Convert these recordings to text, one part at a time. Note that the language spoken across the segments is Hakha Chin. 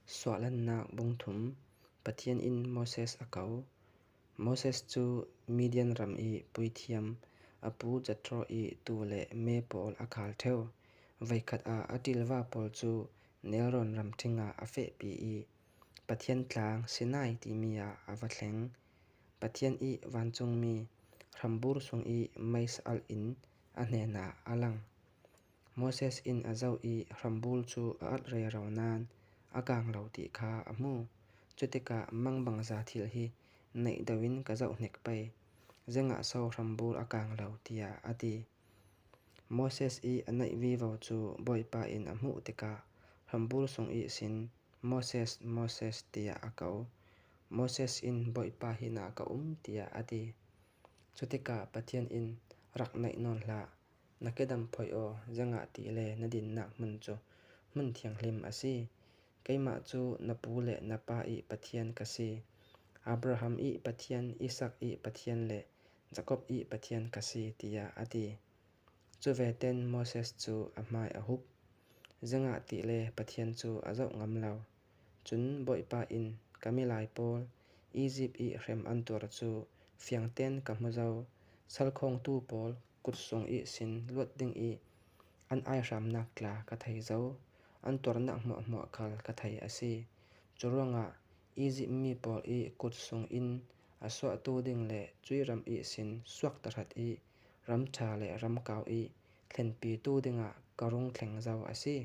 Suahlannak bungthum Pathian in Moses a ko. Moses cu Midian ram i puithiam a pu Jethro i tuu le me pawl a khal ṭheo. Voikhat ah a ṭilva pawl cu nelrawn ram ṭhing ah a fehpi i Pathian tlang Sinai timi ah a va thleng. Pathian i vancungmi hrambur sung i mei alh in a hnenah a lang. Moses inn a zoh i hrambul cu a alh rero nain a kang lo ti kha a hmuh. Cutikah mangbangza thil hi naih deuh in ka zoh hnik pei. Zingah so hrambul a kang lo tiah a ti. Moses i a naih vivo cu Bawipa in a hmuh tikah hrambul sung ihsin Moses, Moses tiah a ko. Moses in Bawipa hinah ka um tiah a ti. Cutikah Pathian in rak naih nawn hlah. Na kedam phoih aw, zengah ti le na dinnak hmun cu hmun thianghlim a si. Keimah cu na pu le na pa i Pathian ka si. Abraham i Pathian, Isak i Pathian le Jakob i Pathian ka si, tiah a ti. Cu veten Moses cu a hmai a hup. Zengah ti le Pathian cu a zoh ngam lo. Cun Bawipa in ka milai pawl Izipt i hrem an tuar cu fiang tein ka hmu zau. Salkhawngtu pawl kutsung ihsin luat ding i an aihramnak tla ka thei zau. An tuarnak hmuahhmuah khal ka thei a si. Curuangah Izipt mi pawl i kutsung in a suahtu ding le cui ram ihsin suak tahrat i ram ṭha le ram kau i thlenpitu dingah ka rung thleng zau a si.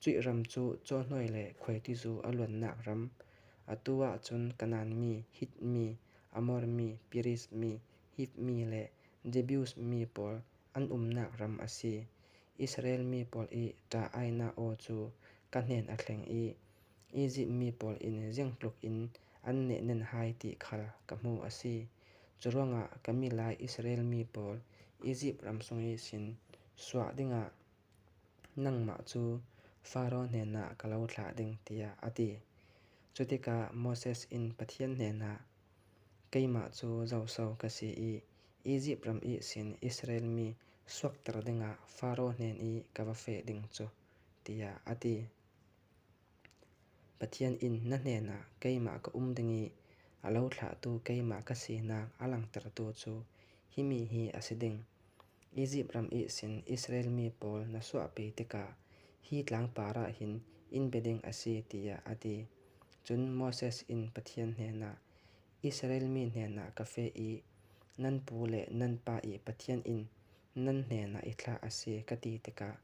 Cuih ram cu cawhnuai le khuaitizu a luannak ram. Atu ahcun Kanaan mi, Hit mi, Amor mi, Periz mi, Hiv mi le Jebus mi pawl an umnak ram a si. Israel mi pawl i ṭah-ainak aw cu ka hnen a thleng i Izipt mi pawl in zingtluk in an nehnen hai ti khal ka hmuh a si. Curuangah ka milai Israel mi pawl Izipt ram sung ihsin suah dingah Nangmah cu Faro hnenah ka lo thlah ding tiah a ti. Cutikah Moses in Pathian hnenah, Keimah cu zoso ka si i Izipt ram ihsin Israel mi suakter dingah Faro hnen i ka va feh ding cu, tiah a ti. Pathian in na hnenah keimah ka um ding i a lo thlahtu keimah ka sinak a langhtertu cu hi mi hi a si ding. Izipt ram ihsin Israel mi pawl na suahpi tikah hi tlangpar ah hin in bia ding a si tiah a ti. Cun Moses in Pathian hnenah, Israel mi hnenah ka feh i nan pu le nan pa i Pathian in nan hnenah i thlah a si ka ti tikah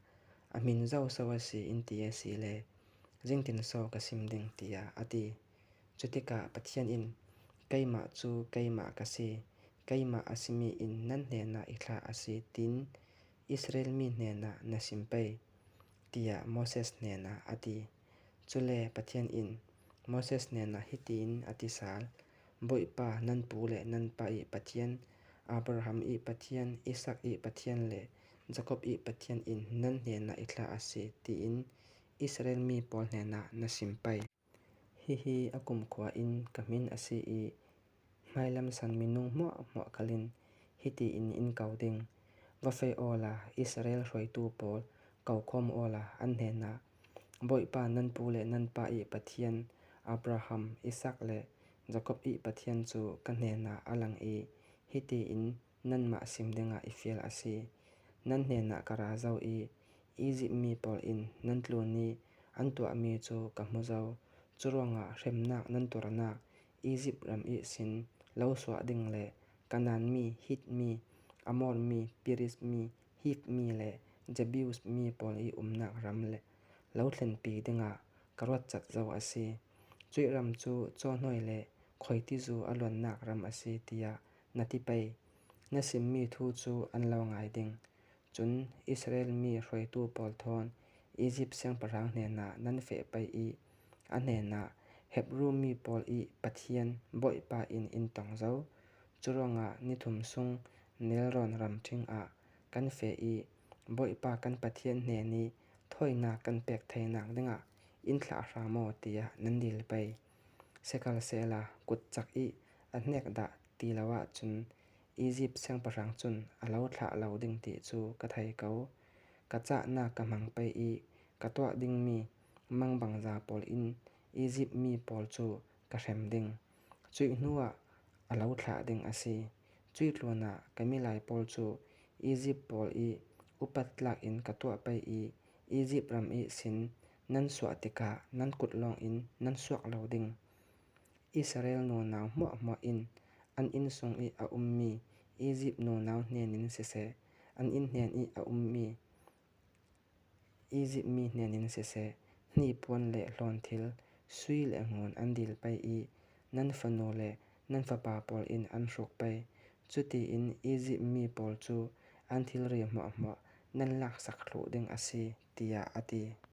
a min zoso a si in ti a si le zingtin so ka sim ding tiah a ti. Cutikah Pathian in keimah cu keimah ka si, keimah a simi in nan hnenah i thlah a si tiin Israel mi hnenah na sim pei, tiah Moses hnenah a ti. Cule Pathian in Moses hnenah hitin a ti sal, Bawipa nan pu le nan pa i Pathian, Abraham i Pathian, Isak i Pathian le Jakob i Pathian in nan hnenah i thlah a si tiin Israel mi pawl hnenah na sim pei. Hihi a kumkhua in ka min a si i hmailam san minung hmuahhmuah khal in hiti in in ko ding. Va feh aw la Israel hruaitu pawl ko khawm aw la an hnenah Bawipa nan pu le nan pa i Pathian Abraham, Isak le Jakob i Pathian cu ka hnenah a lang i hiti in nanmah sim dingah i fial a si. Nan hnenah ka ra zau i Izipt mi pawl in nan tlun i an tuahmi cu ka hmu zau. Curuangah hremnak nan tuarnak Izipt ram ihsin lo suah ding le Kanaan mi, Hit mi, Amor mi, Periz mi, Hiv mi le Jebus mi pawl i umnak ram le lo thlenpi dingah ka ruat cat zau a si. Cuih ram cu cawhnuai le khuaitizu a luannak ram a si tiah na ti pei. Na simmi thu cu an lo ngai ding. Cun Israel mi hruaitu pawl thawn Izipt siangpahrang hnenah nan feh pei i a hnenah Hebru mi pawl i Pathian Bawipa inn in tong zau. Curuangah nithum sung nelrawn ram ṭhing ah kan feh i Bawipa kan Pathian hnen i thawinak kan pek thainak dingah in thlah hram aw tiah nan dil pei. Sikhalsehla kut cak i a hnek dah ti lo ahcun Izipt siangpahrang cun a lo thlah lo ding ti cu ka thei ko. Ka cahnak ka hmang pei i ka tuah dingmi mangbangza pawl in. Izipt mi pawl cu ka hrem ding. Cuih hnuah a lo thlah ding a si. Cuih tluan ah ka milai pawl cu Izipt pawl i upat tlak in ka tuah pei i Izipt ram i sin nan suah tikah nan kut lawngin nan suak lo ding. Israel nunau hmuahhmuah in an inn sung i a ummi Izipt nunau hnenin siseh, an inn hnen i a ummi Izipt mi hnenin siseh, hnipuan le hlawnthil, sui le ngun an dil pei i nan fanu le nan fapa pawl in an hruk pei. Cutiin Izipt mi pawl cu an thilri hmuahhmuah nan laksak thlu ding a si, tiah a ti.